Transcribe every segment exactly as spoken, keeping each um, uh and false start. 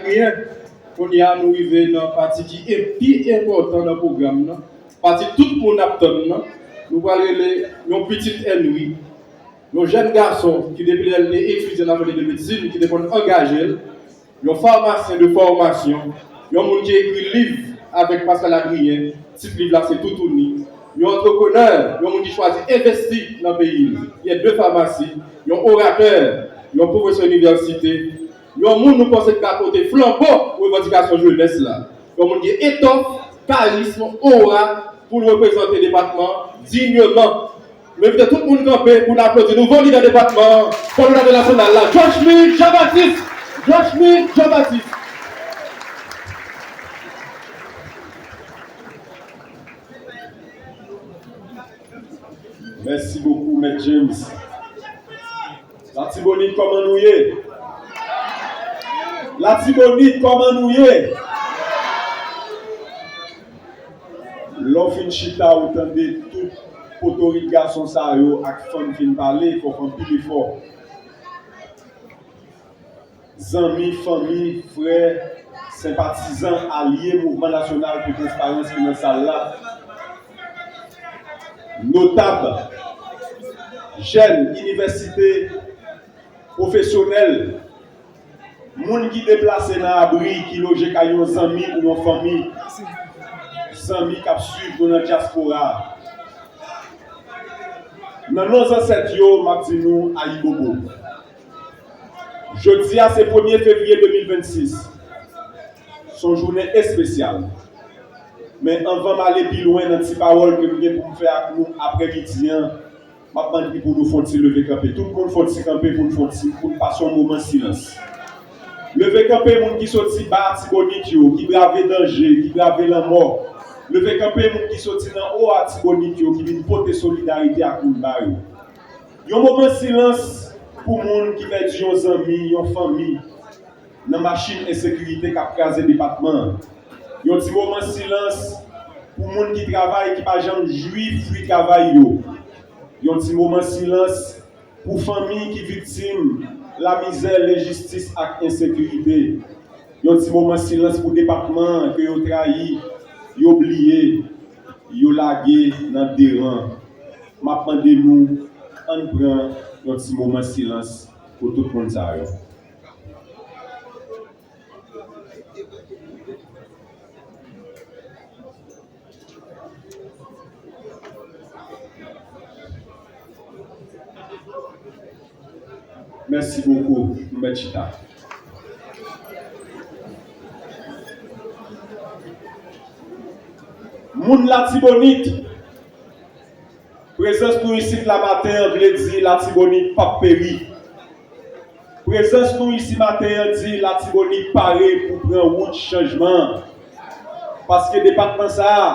Byen, kounye a nou rive nan pati ki e- pi enpòtan nan pwogram nan, pati tout moun ap tann nan. Nou pral rele yon pitit Henry, yon jèn gason ki depi lè l te etidyan nan fakilte de medsin, ki te konn angaje l, yon famasyen de fòmasyon, yon moun ki ekri liv avèk Pascal Adrien, tit liv la se Toutouni, yon antreprenè, yon moun ki chwazi envesti nan peyi l, ki gen de famasi, yon oratè, yon pwofesè inivèsite, yon moun nou panse ki ka pote flanbo revandikasyon jenès la, yon moun ki gen etòf, karizm, ora pou l reprezante depatman an digneman. M envite tout moun kanpe pou n aplodi nouvo lidè depatman an, kòdonatè nasyonal la, Jochmy Jean Baptiste. Jochmy Jean Baptiste. Mèsi bokou, Mèt James. Latibonit, kòman nou ye? Latibonit, kòman nou ye? Lè w fin chita, ou tande tout potorik gason sa yo ak fanm fin pale, fò w fè anpil efò. Zanmi, fanmi, frè, senpatizan, alye Mouvman Nasyonal pou Transparans ki nan sal la, notab, jèn inivèsite, pwofesyonèl, moun ki deplase nan abri, ki loje kay yon zanmi ou yon fanmi, zanmi k ap swiv nou nan dyaspora a. Nan non zansèt yo, m ap di nou ayibobo. Jodi a se premye fevriye de mil vennsis. Se yon jounen espesyal. Men anvan m ale pi lwen nan ti pawòl ke m gen pou m fè ak nou aprèmidi an, m ap mande pou nou fè yon ti leve kanpe. Tout moun fè yon ti kanpe pou n fè yon ti, pou n pase yon moman silans. Leve kanpe moun ki soti ba Atibonit yo, ki brave danje, ki brave lanmò. Leve kanpe moun ki soti nan wo Atibonit yo, ki vin pote solidarite ak moun ba yo. Yon moman silans pou moun ki pèdi yon zanmi, yon fanmi, nan machin ensekirite k ap kraze depatman an. Yon ti moman silans pou moun ki travay, ki pa janm jwi fwi travay yo. Yon ti moman silans pou fanmi ki viktim lamizè, lenjistis ak ensekirite. Yon ti moman silans pou depatman an ke yo trayi, yo bliye, yo lage nan de ran. M ap mande nou, ann pran yon ti moman silans pou tout moun sa yo. Mèsi bokou, nou mèt chita. Moun Latibonit, prezans nou isit la maten an vle di Latibonit p ap peri. Prezans nou isi maten an di Latibonit pare pou pran wout chanjman an. Paske depatman sa a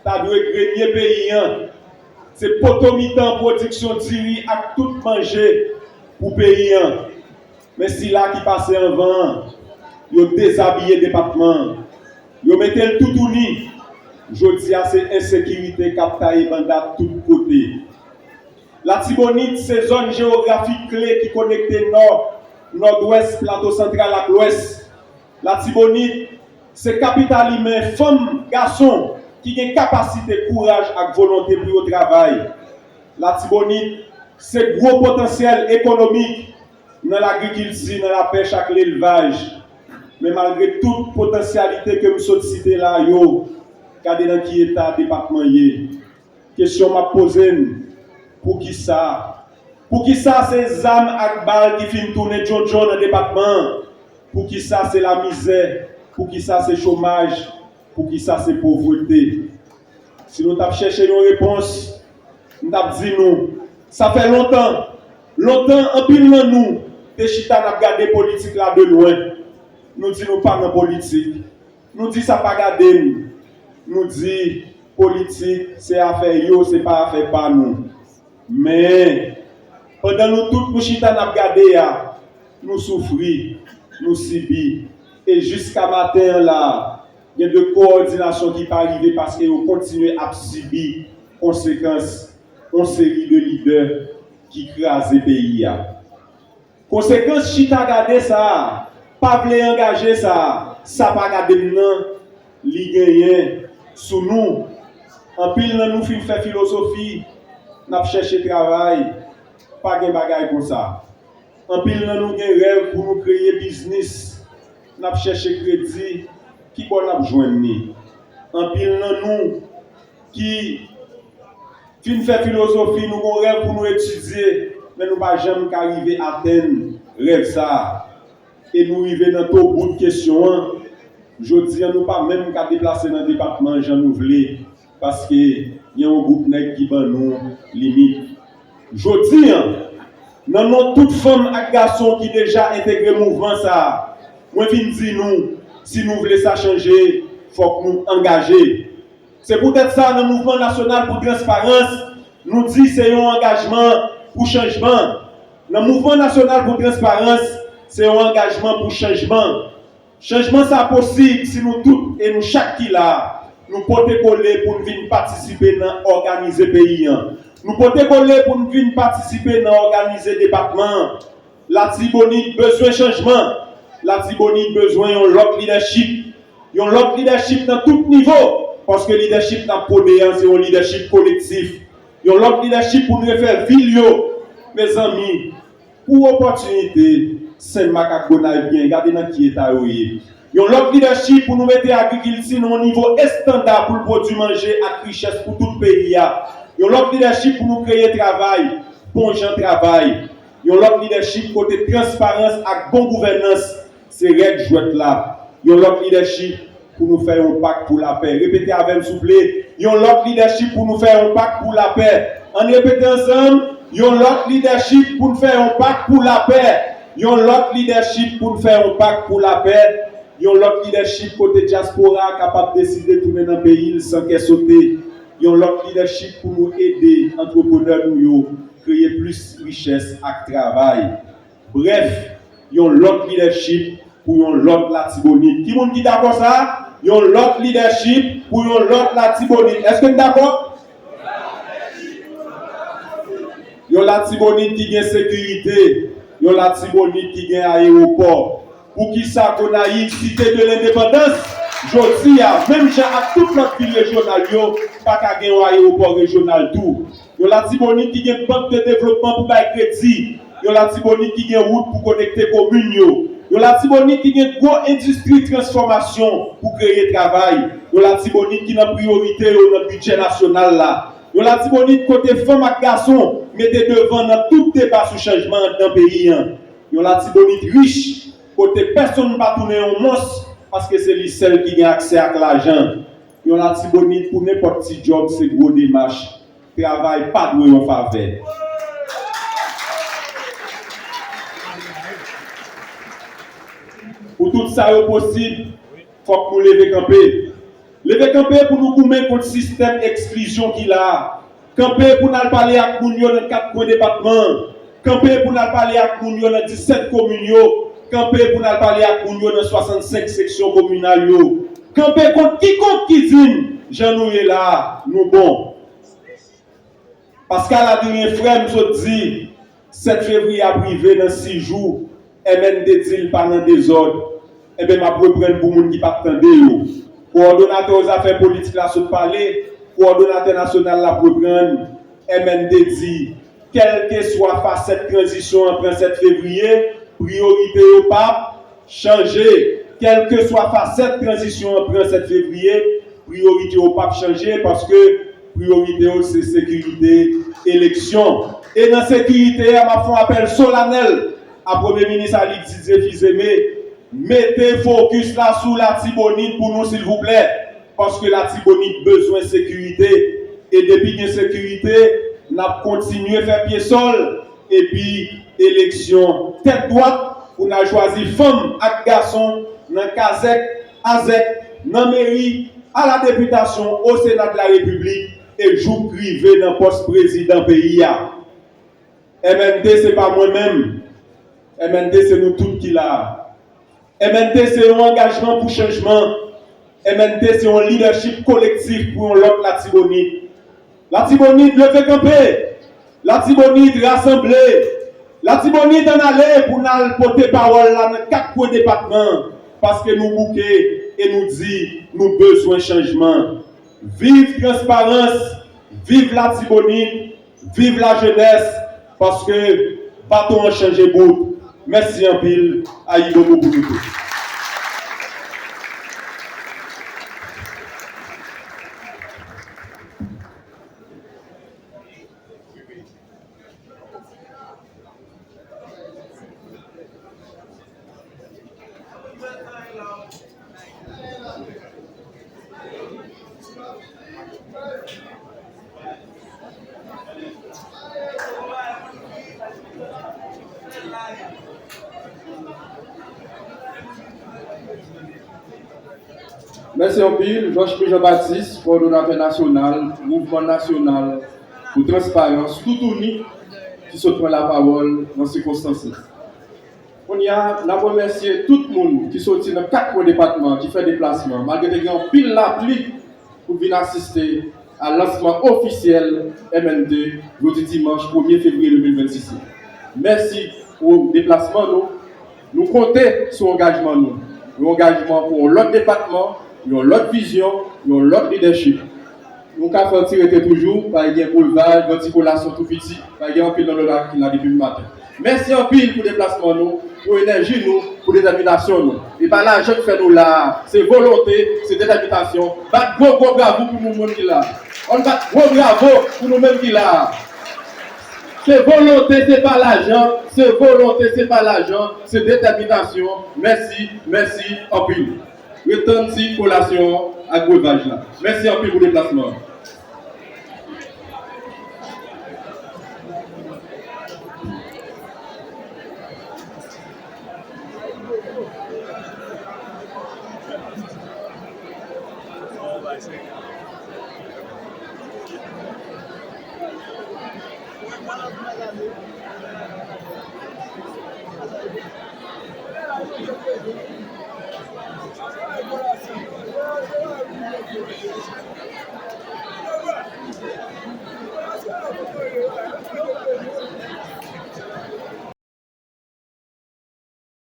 ta dwe grenye peyi an. Se poto mitan pwodiksyon diri ak tout manje pou peyi an. Men sila ki pase anvan an, yo dezabiye depatman an. Yo mete l toutouni. Jodi a, se ensekirite k ap taye banda tout kote. Latibonit se zòn jewografik kle ki konekte Nò, Nòdwès, Plato Santral ak Lwès. Latibonit se kapital imen, fanm, gason ki gen kapasite, kouraj ak volonte pou yo travay. Latibonit se gwo potansyèl ekonomik nan lagrikilti, nan lapèch ak lelvaj. Men malgre tout potansyalite ke m sot site la yo, gade nan ki eta depatman ye. Kesyon m ap poze n, poukisa? Poukisa se zam ak bal ki fin tounen djondjon nan depatman an? Poukisa se lamizè? Poukisa se chomaj? Poukisa se povrete? Si nou t ap chèche yon repons, m t ap di nou, sa fè lontan, lontan anpil nan nou te chita n ap gade politik la de lwen. Nou di nou pa nan politik. Nou di sa pa gade n. Nou di politik se afè yo, se pa afè pa nou. Men, pandan nou tout nou chita n ap gade a, nou soufri, nou sibi. E jiska maten an la a, gen de kowòdinasyon ki pa rive paske yo kontinye ap sibi konsekans yon seri de lidè ki kraze peyi a. Konsekans chita gade sa a, pa vle angaje sa, sa pa gade m nan, li genyen sou nou. Anpil nan nou fin fè filozofi, n ap chèche travay, pa gen bagay konsa. Anpil nan nou gen rèv pou nou kreye biznis, n ap chèche kredi, ki bò n ap jwenn li? Anpil nan nou ki fin fè filozofi, nou gon rèv pou nou etidye, men nou pa janm ka rive atenn rèv sa a. E nou rive nan to bout kesyon an. Jodi a, nou pa menm ka deplase nan depatman jan nou vle, paske gen yon gwoup nèg ki ban nou limit. Jodi a, nan non tout fanm ak gason ki deja entegre mouvman sa a, mwen vin di nou, si nou vle sa chanje, fòk nou angaje. Se poutèt sa, nan Mouvman Nasyonal pou Transparans, nou di se yon angajman pou chanjman. Nan Mouvman Nasyonal pou Transparans, se yon angajman pou chanjman. Chanjman sa posib si nou tout e nou chak ki la, nou pote kole pou n vin patisipe nan òganize peyi a. Nou pote kole pou n vin patisipe nan òganize depatman an. Latibonit bezwen chanjman. Latibonit bezwen yon lòt lidèchip. Yon lòt lidèchip nan tout nivo. Paske lidèchip n ap pwone an, se yon lidèchip kolektif. Yon lòt lidèchip pou n refè vil yo. Mezanmi, pou opòtinite Senmak ak Gonayiv gen, gade nan ki eta yo ye. Yon lòt lidèchip pou nou mete agrikilti nan yon nivo estanda pou l pwodui manje ak richès pou tout peyi a. Yon lòt lidèchip pou nou kreye travay, bon jan travay. Yon lòt lidèchip kote transparans ak bon gouvènans se règ jwèt la. Yon lòt lidèchip pou nou fè yon pak pou lapè. Repete avè m, souple. Yon lòt lidèchip pou nou fè yon pak pou lapè. Ann repete ansanm. Yon lòt lidèchip pou n fè yon pak pou lapè. Yon lòt lidèchip pou n fè yon pak pou lapè. Yon lòt lidèchip kote dyaspora a kapab deside tounen nan peyi l san kè sote. Yon lòt lidèchip pou nou ede antreprenè nou yo kreye plis richès ak travay. Brèf, yon lòt lidèchip pou yon lòt Latibonit. Ki moun ki dakò sa? Yon lòt lidèchip pou yon lòt Latibonit. Èske n dakò? Yon Latibonit ki gen sekirite, yon Latibonit ki gen ayewopò. Poukisa Gonayiv, Site de Lendepandans, jodi a, menm jan ak tout lòt vil rejyonal yo, pa ka gen yon ayewopò rejyonal tou? Yon Latibonit ki gen bank de devlopman pou bay kredi. Yon Latibonit ki gen wout pou konekte komin yo. Yon Latibonit ki gen gwo endistri transfòmasyon pou kreye travay. Yon Latibonit ki nan priyorite yo nan bidjè nasyonal la. Yon Latibonit kote fanm ak gason mete devan nan tout deba sou chanjman anndan peyi an. Yon Latibonit rich, kote pèsonn pa tounen yon mons paske se li sèl ki gen aksè ak lajan. Yon Latibonit pou nenpòt ti djòb se gwo demach. Travay pa dwe yon favè. Pou tout sa yo posib, fòk nou leve kanpe. Leve kanpe pou nou goumen kont sistèm eksklizyon ki la a. Kanpe pou n al pale ak moun yo nan kat kwen depatman an. Kanpe pou n al pale ak moun yo nan disèt komin yo. Kanpe pou n al pale ak moun yo nan swasannsenk seksyon kominal yo. Kanpe kont kikonk ki di n, jan nou ye la a, nou bon. Pascal Adrien, frè m, sot di, sèt fevriye ap rive nan sis jou, M N D di l pa nan dezòd, enben m ap reprann pou moun ki p ap tande yo. Kowòdonatè zafè politik la sot pale, kowòdonatè nasyonal la ap reprann, M N D di, kèlkeswa fasèt tranzisyon an pran sèt fevriye, priyorite yo p ap chanje. Kèlkeswa fasèt tranzisyon an pran sèt fevriye, priyorite yo p ap chanje paske priyorite yo se sekirite eleksyon. E nan sekirite a, m ap fè yon apèl solanèl a Premye Minis Alix Didier Fils-Aimé, mete fokis la sou Latibonit pou nou, silvouplè. Paske Latibonit bezwen sekirite. E depi gen sekirite, n ap kontinye fè pye sòl. Epi eleksyon tèt dwat pou n al chwazi fanm ak gason nan kazèk, azèk, nan meri, a la depitasyon, o Sena de la Repiblik e jouk rive nan pòs prezidan peyi a. M N D se pa mwen menm. M N D se nou tout ki la a. M N D se yon angajman pou chanjman. M N D se yon lidèchip kolektif pou yon lòt Latibonit. Latibonit, leve kanpe! Latibonit, rasanble! Latibonit ann ale pou n al pote pawòl la nan kat kwen depatman an, paske nou bouke e nou di nou bezwen chanjman. Viv transparans, viv Latibonit, viv lajenès, paske baton an chanje bout. Mèsi anpil, ayibobo pou nou tout. Mèsi anpil, Georges Louis Jean Baptiste, kowòdonatè nasyonal Mouvman Nasyonal pou Transparans, Toutouni, ki sot pran lapawòl nan sikonstans la. Kounye a, n ap remèsye tout moun ki soti nan kat kwen depatman an, ki fè deplasman an, malgre te gen anpil lapli, pou vin asiste a lansman ofisyèl M N T jodi dimanch premye fevriye de mil vennsis la. Mèsi pou deplasman nou. Nou konte sou angajman nou. Yon angajman pou yon lòt depatman, yon lòt vizyon, yon lòt lidèchip. Nou ka fè yon ti rete toujou, pa gen boulvaj, yon ti kolasyon tou piti, pa gen anpil nan lòt la ki la depi maten. Mèsi anpil pou deplasman nou, pou enèji nou, pou detèminasyon nou. E pa lajan k fè nou la a, se volonte, se detèminasyon. Bat gwo, gwo bravo pou nou menm ki la. Ann bat gwo bravo pou nou menm ki la. Se volonte, se pa lajan, se volonte, se pa lajan, se detèminasyon. Mèsi, mèsi anpil. Ret tann ti kolasyon an ak brevaj la. Mèsi anpil pou deplasman an.